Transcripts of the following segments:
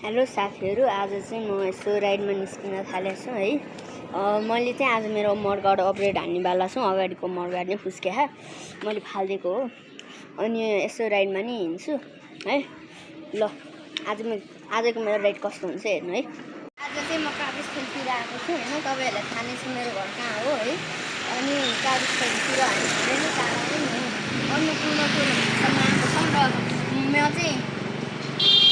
Hello साथीहरू, आज चाहिँ म यसो राइडमा निस्किन थालेको छु है। मैले चाहिँ आज मेरो मडगार्ड अपग्रेड हान्नेवाला छु। अगाडिको मडगार्ड नै फुस्क्या मैले फालिदिएको हो। अनि यसो राइडमा नि हिँड्छु है। ल आजको मेरो राइड कस्तो हुन्छ हेर्नु है। आज चाहिँ म काभ्रेस्थलतिर आएको छु होइन। तपाईँहरूलाई थाहा नै छ मेरो घर कहाँ हो है। अनि काभ्रेस्थलतिर हामी धेरै नै टाढा नै अन्नपूर्णपुरसम्म आएको छौँ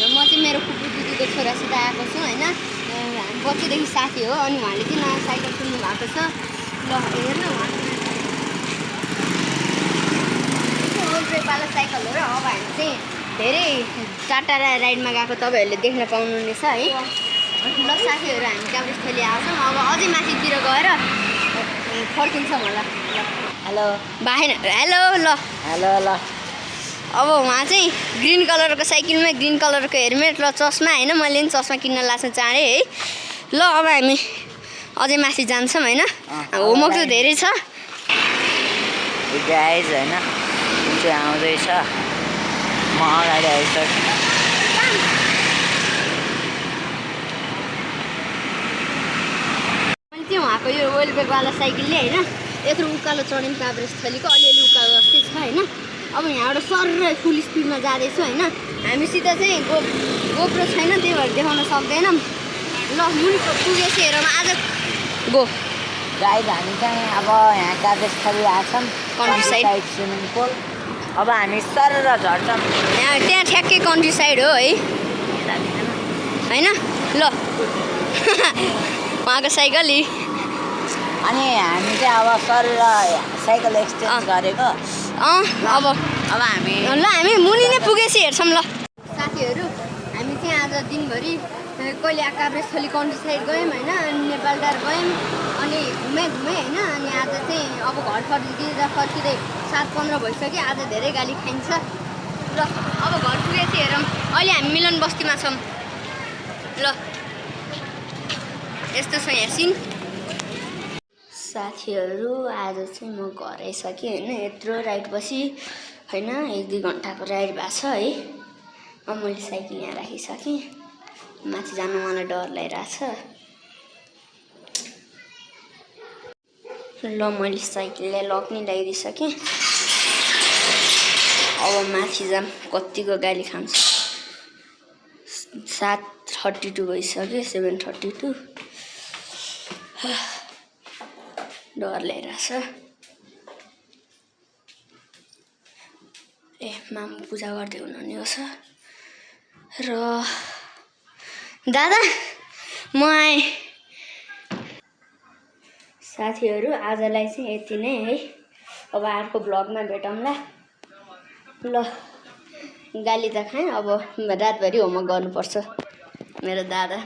र म चाहिँ मेरो फुपू दिदीको छोरासित आएको छु होइन। हामी बच्चैदेखि साथी हो। अनि उहाँले चाहिँ नयाँ साइकल किन्नु भएको छ। ल हेर्नु ओल्ड ब्रेकवाला साइकल हो र अब हामी चाहिँ धेरै टाढा राइडमा गएको तपाईँहरूले देख्न पाउनुहुनेछ है। ल साथीहरू, हामी काभ्रेस्थली आउँछौँ। अब अझै माथितिर गएर फर्किन्छौँ होला। हेलो बाहेन हेलो ल हेलो ल। अब उहाँ चाहिँ ग्रिन कलरको साइकलमा ग्रिन कलरको हेलमेट र चस्मा होइन। मैले पनि चस्मा किन्न लाग्छ चाँडै है। ल अब हामी अझै माथि जान्छौँ होइन। होमवर्क त धेरै छ गाइज होइन। जुन चाहिँ आउँदैछ म अगाडि आइसकेँ। मैले चाहिँ उहाँको यो ओइल ब्रेकवाला साइकलले होइन यत्रो उकालो चढ्यौँ काभ्रेस्थलीको। अलिअलि उकालो जस्तै छ होइन। अब यहाँबाट सर फुल स्पिडमा जाँदैछु होइन। हामीसित चाहिँ गोप्रो छैन, त्यही भएर देखाउन सक्दैनौँ। ल मुनि पुगेपछि हेरौँ आज गो गाइज हामी चाहिँ अब यहाँ Kabhresthali आछौँ country side swimming pool. अब हामी सर झर्छौँ त्यहाँ ठ्याक्कै कन्ट्री साइड हो है होइन। ल उहाँको साइकल अनि हामी चाहिँ अब सर साइकल एक्सचेन्ज गरेको। अब हामी मुनि नै पुगेपछि हेर्छौँ। ल साथीहरू, हामी चाहिँ आज दिनभरि कहिले काभ्रेस्थली कन्ट्री साइड गयौँ होइन। अनि नेपालटार गयौँ अनि घुमेँ होइन। अनि आज चाहिँ अब घर फर्किँदै 7:15 भइसक्यो। आज धेरै गाली खाइन्छ। ल अब घर पुगेपछि हेरौँ। अहिले हामी मिलन बस्तीमा छौँ। ल यस्तो छ यहाँ सिन। साथीहरू, आज चाहिँ म घर आइसकेँ होइन। यत्रो राइडपछि होइन 1-2 घन्टाको राइड भएको छ है। अब मैले साइकल यहाँ राखिसकेँ। माथि जानु मलाई डर लागिरहेछ। ल मैले साइकललाई लक नै लगाइदिइसकेँ। अब माथि जाम। कतिको गाली खान्छ। 7:32 भइसक्यो। 7:32 डर लागिरहेछ। मामु पूजा गर्दै हुनुहुने हो र दादा म आएँ। साथीहरू, आजलाई चाहिँ यति नै है। अब अर्को भ्लगमा भेटौँला। ल गाली त खाएँ। अब रातभरि होमवर्क गर्नुपर्छ मेरो दादा।